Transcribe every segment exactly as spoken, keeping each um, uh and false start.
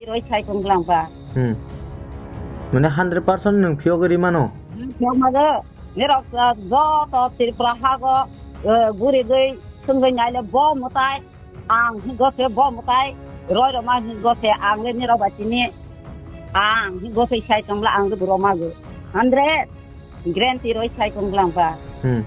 Oi sai tong lang ba. Hmm. Mane hundred percent nwng phiyogwi ri mano? Phiyok mago. Nirok, ah, joto Tripura hago, eh, guri gwi swngwi naile bo mwtai. Ang hingo se bo mwtai. Roi roma hingo se ang le nirok ba tini. Ang hingo se sai tong la ang le buro mago. Hundred. Guarantee roi sai tong lang ba. Hmm.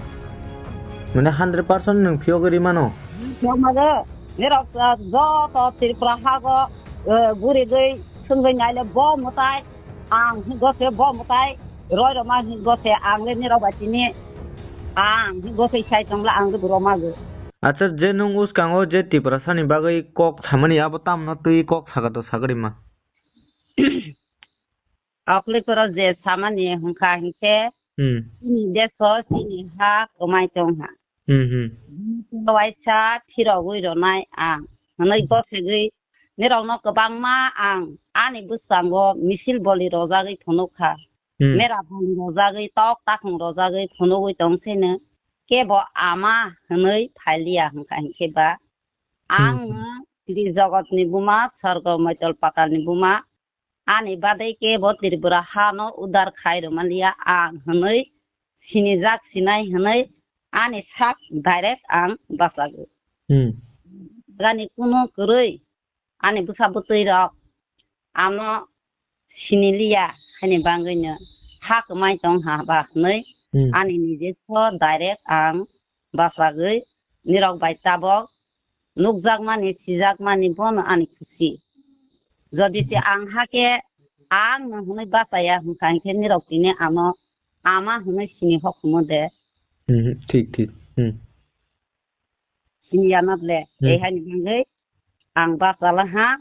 Mane hundred percent nwng phiyogwi ri mano? Phiyok mago. Nirok, ah, joto Tripura hago, eh, guri gwi swngwi naile bo mwtai. Ang hingo se bo mwtai. Roi roma hingo se ang le nirok ba tini. Ang hingo se sai tong la ang le buro mago. Acha, je nwng uskango je Tiprasani bagwi kok samani abo tamno twi kok saka do sagri ma? Oklikorok je samani hwnkha hinkhe, hmm, chini deso chini ha kwmai tongha. Hmm, hmm. Waisa phirogwi ronai ang hwnwi gosegwi nirokno kwbangma ang ani bwskango misil boli rojagwi phunukha. Hmm. Mera boli rojagwi tok takhung rojagwi phunugwi tongphino kebo ama hwnwi phailiya hwnkha hinkhe ba, hmm, ang no Sri Jogotni buma, Sorgo Moitol Patalni buma, ani badai kebo Tripura hano udar khai rwmaliya ang hwnwi sinijak sinai hwnwi ani sak direct ang bachago. Hmm. Gani kuno kwrwi ani bwsa bwtwi rok ano siniliya haini bagwino ha kwmai tong ha ba hwnwi, hmm, ani nijeso direct ang bachagwi nirok bai tabok nukjakmani, sijakmani bono ani khusi. Jodi se ang hakhe ang no hwnwi bachaya hwnkha hinkhe nirok tini ano ama hwnwi sini hokhumu de. Hmm, thik, thik. Hmm. Sini yana ble, hmm, tei haini bagwi ang bachalaha,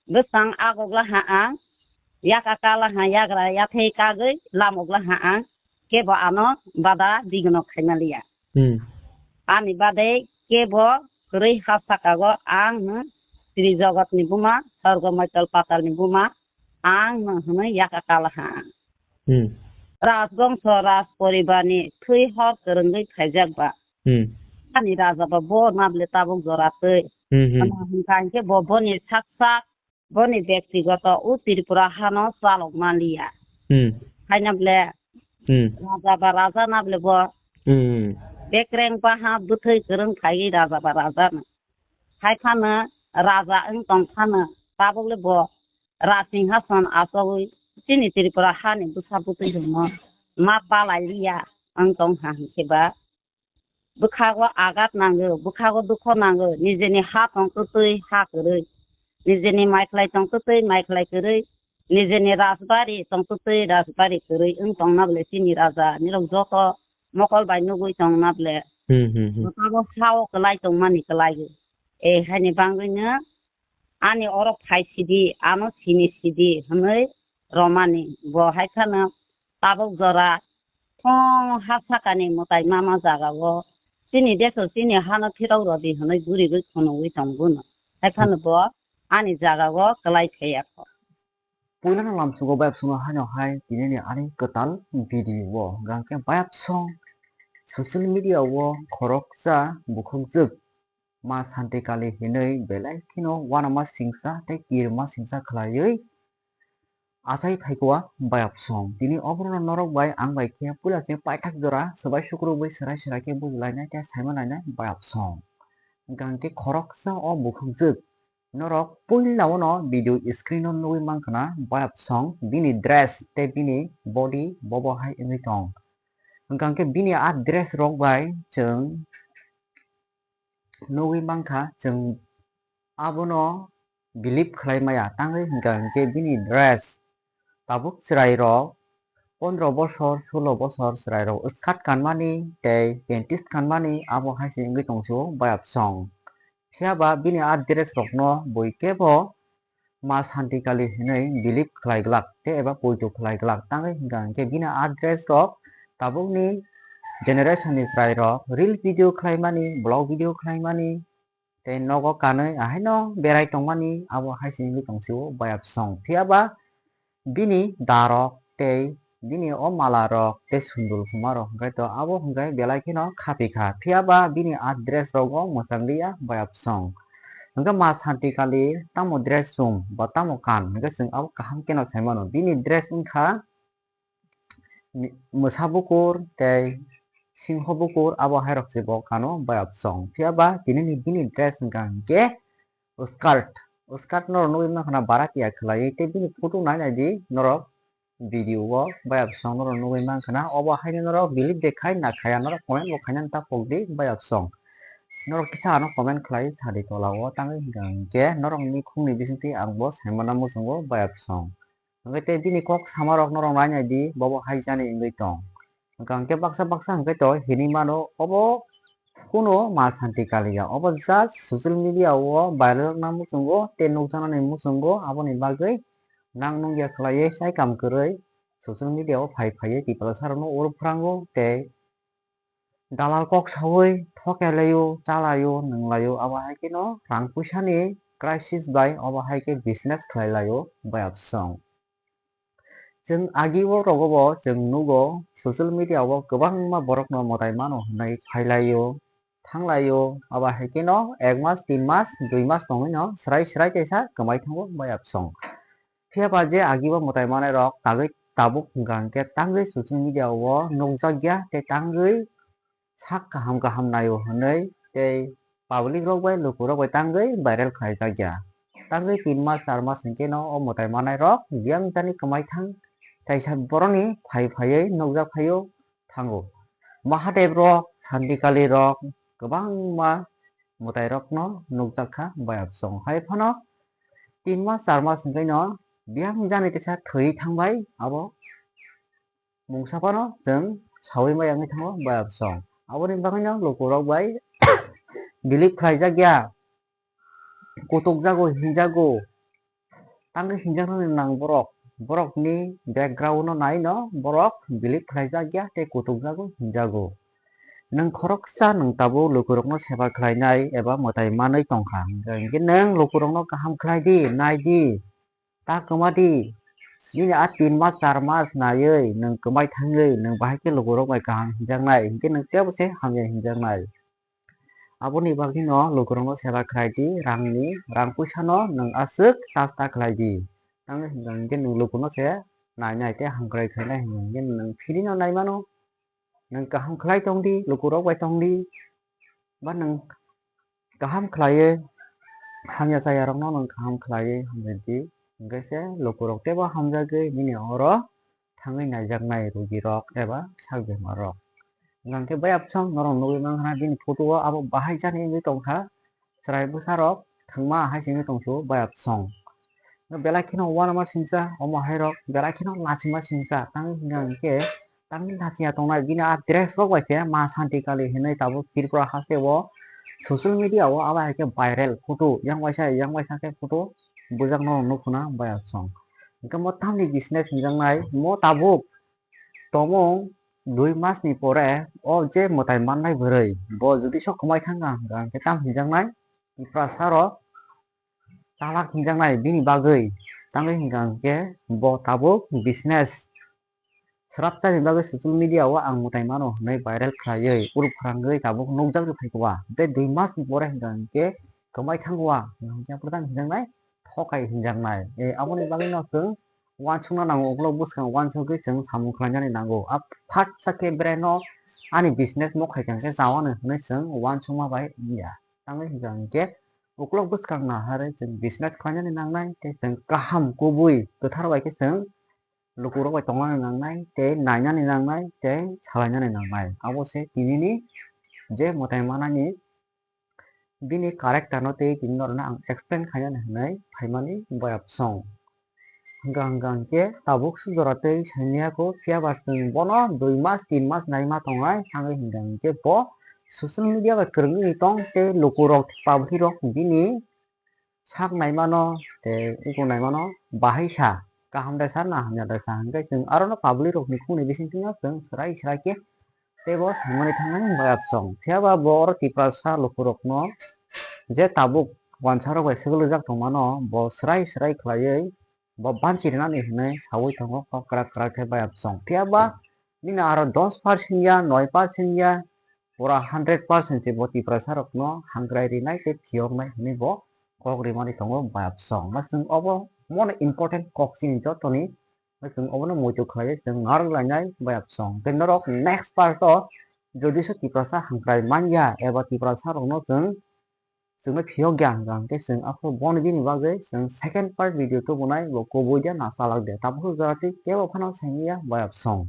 bwsang agoklaha ang, yaka kalaha yagra yathai kagwi lamoglaha ang, kebo ano bada digno khaimaliya. Hmm. Ani badai kebo kwrwi ha sakago ang no Sri Jogotni buma, Sorgo Moitol Patalni buma, ang no hwnwi yaka kalaha ang. Hmm. Rajbongso, raj poribarni thwi hor kwrwngwi phaijak ba. Hmm. Ani raja ba bo nable tabuk jora twi. Hmm, hmm. Ama hwnkha hinkhe bo boni sak sak, boni bektigoto o Tripura hano chalok maliya. Hmm. Haina ble, hmm, raja ba raja nable bo. Hmm. Bekreng ba ha bwthwi kwrwng phaiwi raja ba raja no. Hai phano raja wng tong phano tabuk le bo Rajsinghason achogwi chini Tripura hani bwsa bwtwi rokno ma palai liya wng tong ha hinkhe ba bwkhago agat nango, bwkhago dukho nango, nijeni ha tong twtwi ha kwrwi, nijeni maikhlai tong twtwi maikhlai kwrwi, nijeni rajbari tong twtwi rajbari kwrwi wng tongna bole chini raja nirok joto mokol bai nugwi tongna bole. Hmm, hmm, hmm. Bwkhago ha-o kwlai tongmani kwlai. E haini bagwino ani oro phai sidi, ano sini sidi hwnwi romani. Bo hai phano tabuk jora thong ha sakani mwtai mama jagao chini deso chini hano phirok rodi hwnwi gurigwi khunugwi tongbono. Hai phano bo ani jagao kwlai phaiya kho. Puilano lamsugo bayapsongno haino hai tinini ani kwtal video o hwnkha khe bayapsong social media o khoroksa bukhukjwk ma Santi Kali hinwi belai kheno uanama singsa tei kirima singsa khlaiwi achai phaikha bayapsong. Tini oborokno norok bai ang bai khe puila se paithak jora swbai sukrubwi swrai swrai khe bujilainai tei saimalainai bayapsong. Hwnkha khe khoroksa o bukhukjwk norok puila uano video screen o nugwi mankha na bayapsong bini dress tei bini body bobo hai wngwi tong. Hwnkha khe bini a dress rok bai chwng nugwi mankha, chwng abono believe khlai maya, tangwi hwnkha hinkhe bini dress tabuk chwrairok pondro bosor, sulo bosor chwrairok skirt kanmani tei panties kanmani abo hai se wngwi tongphio bayapsong. Phiya ba bini a dress rokno bui kebo ma Santi Kali hinwi believe khlai glak tei eba poito khlai glak. Tangwi hwnkha hinkhe bini a dress rok tabukni generation ni chwrai rok reels video khlai mani, vlog video khlai mani, tei nogo kanwi ahaino berai tongmani abo hai se wngwi tongphio bayapsong. Phiya ba bini da rok tei bini o mala rok tei sundul huma rok hwnkhe to abo hwnkhe belai kheno khapikha. Phiya ba bini a dress rogo mwchang liya bayapsong. Hwnkhe ma Santi Kali tamo dress chum ba tamo kan hwnkhe chwng abo kaham kheno sai mano. Bini dress wngkha mi-, mwsa bukur tei singho bukur, abo hai rok se bo kano bayapsong. Phiya ba tini ni bini dress wngkha hwnkhe skirt. Skirt norok nugwi mankha na bara tiya khwlaiwi tei bini photo nai nai di norok. Video o bayapsong norok nugwi mankha na, obo haino norok believe de khai na khaya, norok comment bo khainani ta pokdi bayapsong. Norok kisa ano comment khlai sadi tola o, tangwi hwnkha hwnkhe norokni khungni bisingtwi ang bo saimana muchungo bayapsong. Hwnkhe tei bini kok samarok norok nai nai di, bobo hai jani wngwi tong. Hwnkha hwnkhe baksa baksa hwnkhe to hinwi mano, obo kuno ma Santi Kaliya, obo just social media o viral wngna muchungo tei nukjaknani muchungo, aboni bagwi nang nungya khlaiwi sai kam kwrwi social media o phai phaiwi Tiprasa rokno oro phwrango tei dalal kok saui thoke laio, chalaio, nunglaio, abo hai kheno rang puisa ni crisis bai obo hai khe business khlai laio bayapsong. Chwng agi o rogo bo chwng nugo social media o kwbangma borok no mwtai mano hinwi phai laio, thang laio, abo hai kheno ek mas, tin mas, dui mas tongwi no swrai swrai kaisa kwmai thango bayapsong. Phiya ba je agi bo mwtai manai rok tagwi tabuk hwnkha hwnkhe tangwi social media o nukjak ya tei tangwi sak kaham kaham naio hinwi tei public rok bai luku rok bai tangwi viral khlaijak ya. Tangwi tin mas char mas hwnkhe no o mwtai manai rok biyang jani kwmai thang kaisa boroni phai phaiwi nukjak phaio thango. Mahadev rok, Santi Kali rok, kwbangma mwtai rok no nukjak kha bayapsong. Hai phano tin mas char mas hwnkhe no biyang jani kaisa thwi thangbai abo mungsa phano chwng saui maya wngwi thango bayapsong. Aboni bagwino lukurok bai believe khlaijak ya, kutukjago, hinjago, tangwi hinjaknani nang borok. Borokni background no naino borok believe khlaijak ya tei kutukjago, hinjago. Nwng khoroksa nwng tabuk lukurokno seba khlainai eba mwtai manwi tongkha, hwnkhe nwng lukurokno kaham khlai di, nai di. Ta kwma di, nini a tin mas char mas naiwi nwng kwmai thangwi nwng bahai khe lukurok bai kaham hinjaknai, hinkhe nwng teibo se hamya hinjaknai. Aboni bagwino lukurokno seba khlai di, rangni, rang puisano nwng aswk chasta khlai di. Tamo hwnka hinkhe nwng lukuno se nainai tei hamkrai khlainai hwnka hinkhe nwng phirino nai mano. Nwng kaham khlai tong di, lukurok bai tong di, ba nwng kaham khlaiwi hamya chayarokno nwng kaham khlaiwi hamjak di, hwnkhe se lukurok teibo hamjagwi nini oro thangwi naijaknai rugirok eba sak bemarrok. Hwnkhe bayapsong norok nugwi mankha bini photo o abo bahai jani wngwi tongkha. Chwrai bwsarok thwngma hai se wngwi tongsu bayapsong. Belai kheno uanama singcha, omo hairok belai kheno lachima singcha. Tamo hwnka hinkhe tamo lachiya tongnai bini a dress rok bai se ma Santi Kali hinwi tabuk Tripura haste o social media o abo hai khe viral photo, yang waisa yang waisa khe photo bujak no nukuna bayapsong. Hinkhe mo tamni business hinjaknai mo tabuk tomung dui mas ni pore o je mwtai mannai bwrwi bo jodi sok kwmai thangkha hwnkha hinkhe tam hinjaknai Tiprasa rok chalak hinjaknai bini bagwi. Tamo hwnka hinkhe bo tabuk business swrapsa ni bagwi social media o ang mwtai mano hinwi viral khlaiwi uru phrangwi tabuk nukjagwi phaikha. Tei dui mas ni pore hwnka hinkhe kwmai thangkha hwnka hinkhe aphuru tamo hinjaknai thokai hinjaknai. E, aboni bagwi no chwng uansukna nango, ukulok bwskango uansukgwi chwng samung khlainani nango. A phatsa khe brand no ani business mo khaikha hinkhe chawano hinwi chwng uansukma bai wngya. Tamo hwnka hinkhe ukulok bwskang naharwi chwng business khlainani nangnai tei chwng kaham kubui kwthar bai khe chwng lukurok bai tongnani nangnai tei nainani nangnai tei salainani nangnai. Abo se tinini je mwtai manani bini character no tei tini norokno ang explain khainani hinwi phaimani boyapsong. Hwnka hwnka hinkhe tabuk se jora tei saimanya kho, phiya ba chwng bono dui mas tin mas naima tongnai, thangwi hwnka hinkhe bo social media bai kwrwngwi tong tei lukurok public rok bini sak naimano tei eko naimano bahai sa, kaham de sa na hamya de sa, hinkhe chwng arono public rokni khungni bisingtwi no chwng swrai swrai khe teibo saimani thangnani boyapsong. Phiya ba bo oro Tiprasa lukurokno je tabuk uansarok bai swgwlwijak tongmano bo swrai swrai khlaiwi bo banchi rwnani hinwi saui tongo kok kwrak kwrak khe boyapsong. Phiya ba nini aro dos percent ya, noi percent ya, pura hundred percent se bo Tiprasa rokno hamkrai rinai tei phiyoknai hinwi bo kok rimani tongo bayapsong. Ba chwng obo mono important kok chini jotoni. Ba chwng obono muitu khlaiwi chwng narwk lainai bayapsong. Tei norok next part o jodi se Tiprasa hamkrai manya eba Tiprasa rokno chwng chwngno phiyok ya hwnkha hwnkhe chwng aphuru bono bini bagwi chwng second part video tubunai bo kubui de na chalak de. Tabuk jora twi kebo phano saimanya bayapsong.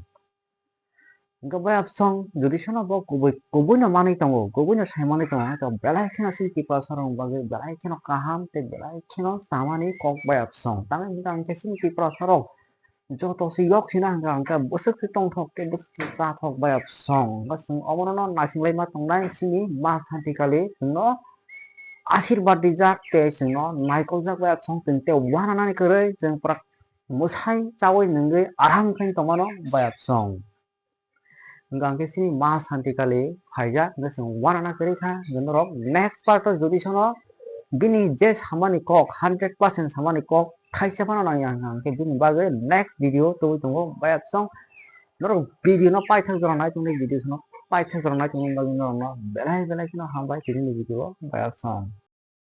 Hwnkhe bayapsong jodi sono bo kubui, kubuino manwi tongo, kubuino sai manwi tongo, hwnkhe belai kheno chini Tiprasa rokni bagwi belai kheno kaham tei belai kheno chamani kok bayapsong. Tamni hwnkhe ang khe chini Tiprasa rok joto se yok sina hwnkha hwnkhe bwswk se tongthok tei bwswk se chathok bayapsong. Hwnkhe chwng obono no naisinglaima tongnai chini ma santi kali chwngno ashirbad rijak tei chwngno naikoljak bayapsong, chwng tei uananani kwrwi chwng prak mwsai chaui nungwi aram khe tongmano bayapsong. Hwnkha hwnkhe chini ma santi kali phaijak, hwnkhe chwng uanana kwrwi kha, hwnkhe norok next part o jodi sono bini je samani kok, hundred percent samani kok thaisa phano nangya hwnkha hwnkhe bini bagwi next video tubui tongo bayapsong. Norok video no paithak jora nai tongdi, video no paithak jora nai tongdi bagwi norokno belai belai kheno hambai tini ni video o bayapsong.